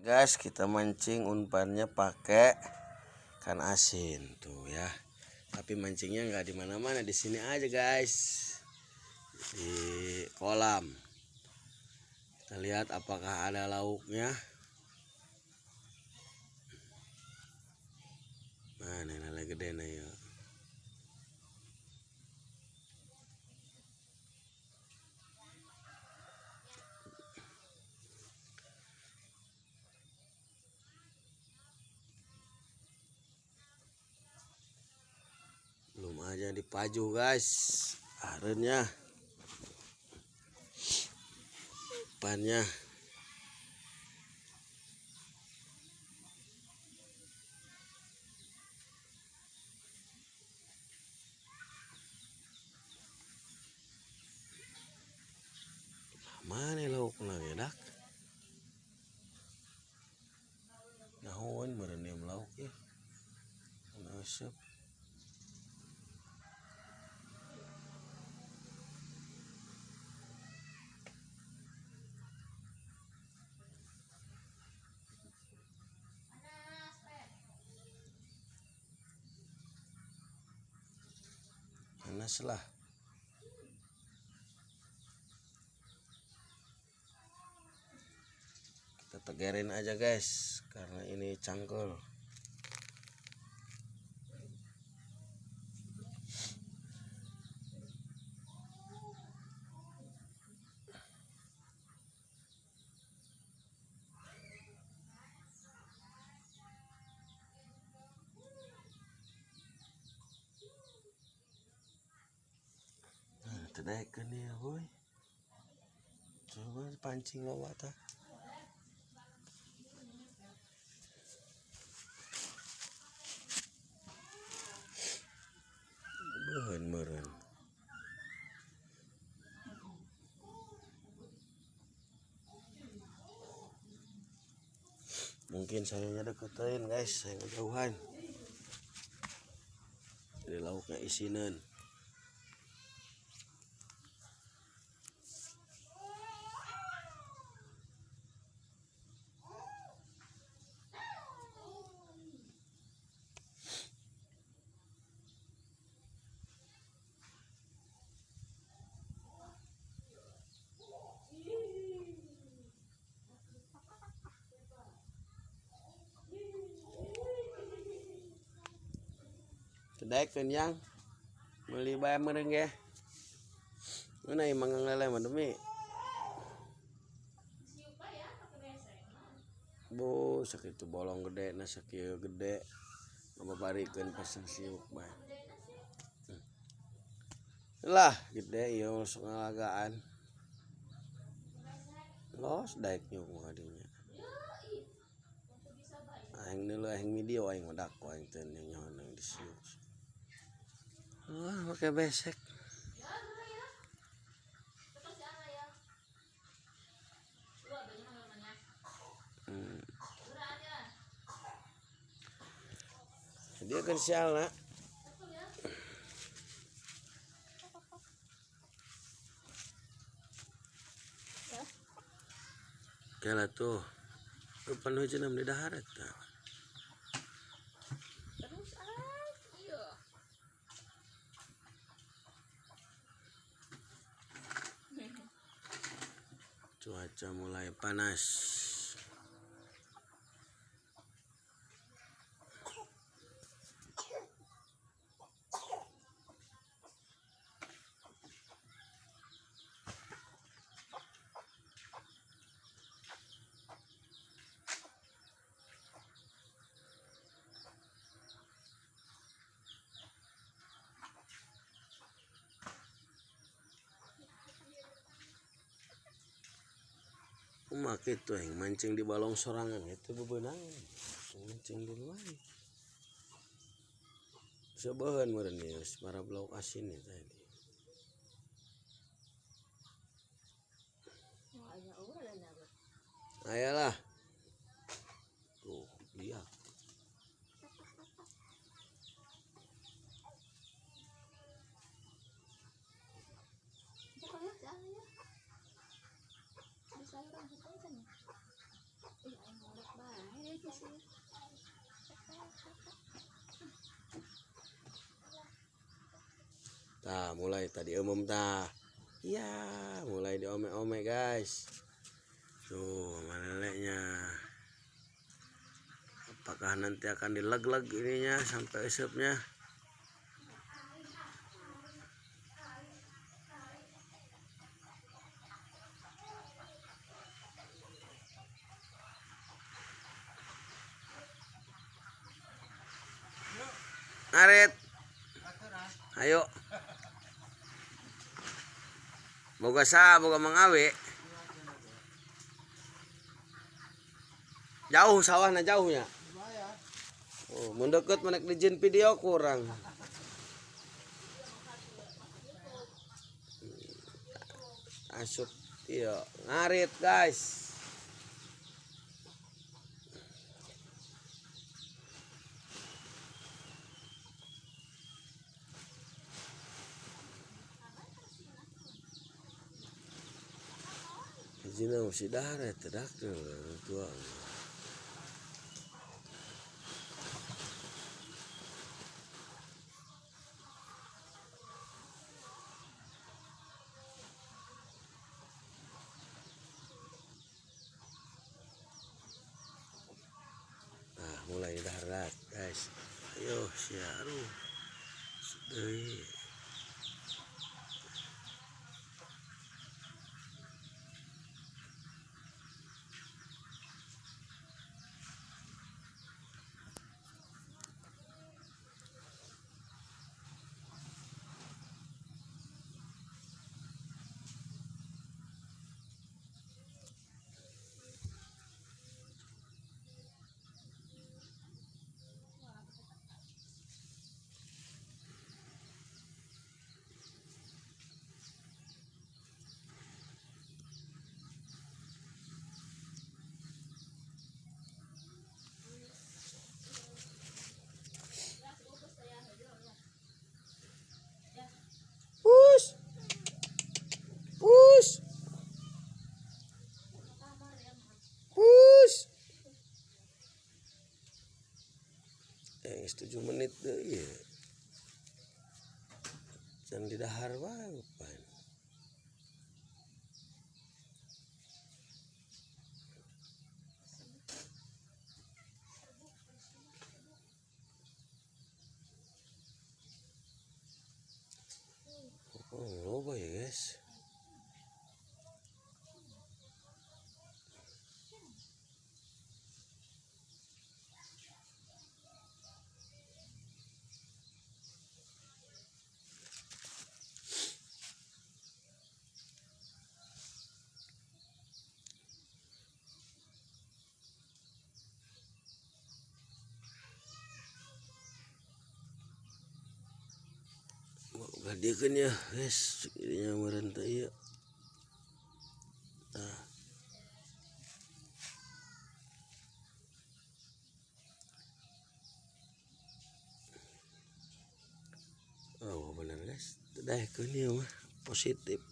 Guys, kita mancing umpannya pakai ikan asin tuh ya. Tapi mancingnya nggak di mana-mana, di sini aja guys, di kolam. Kita lihat apakah ada lauknya. Nah, ini lele gede nih ya. Belum aja dipaju guys, arennya, umpannya. Mana lauk lagi dak? Naon meureun lauk ya? Asup. Panas lah. Kita tegerin aja guys, karena ini cangkul. Tedaikeun ya boy. Coba pancing loba tah. Beuheun meureun. Mungkin sayanya deketin guys, saya ngejauhan. Jadi lauknya isineun. Daekeun yang meuli bae meureun ge. Ngeunah ieu manggang lele mah demi. Bu, sakitu bolong gede na sakieu gede. Ngababarikeun pasang siuk bae. Lah, gede ieu masuk ngalagaan. Los daek nyuk mah dinya. Aing deuleu aing video aing mah dak aing teh nyaho nang disiuk. Wah, pakai besek. Dia kan sial nak. Kala tuh, kapan hujan am di daharat tah. Terus iya. Cuaca mulai panas. Kumaha kitu yang mancing di balong sorangan itu bebenangan. Mancing di luar. Sebahan meureun ieu para lauk asin ya tadi. Ayalah. Tuh, lihat. Tah, mulai tadi umum tah. Iya, mulai diome-ome guys. Tuh, sama lelenya. Apakah nanti akan dileg-leg ininya sampai usupnya? Ngarit. Ayo. Boga sa, boga mangawe. Jauh sawahna jauhnya. Oh, mun deket manek dijieun video kurang. Asup iya, ngarit guys. Hijina masih darat tidak tua. Nah, mulai darat guys. Ayo siaru. Sudah. Push. Push. Push. 7 menit deh ya. Can didahar wae pan. Oh, loba ya guys. Gadekeun ya guys, ininya meureun teh ieu. Tah. Oh, bener guys. Daekeun ieu mah positif.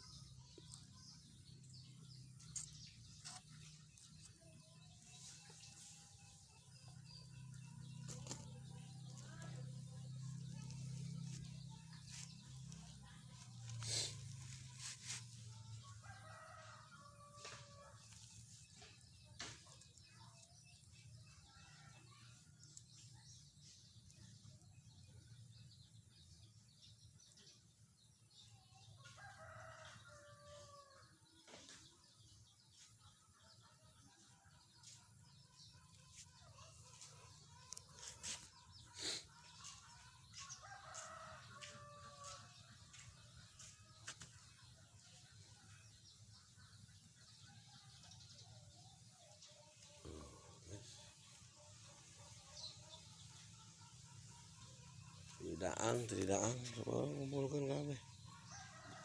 Daang, tadi daang, ngumpulkan kabeh.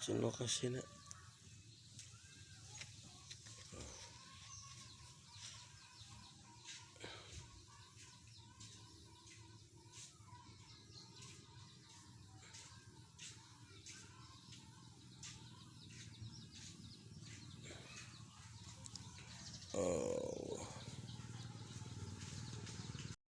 Cin lokasina.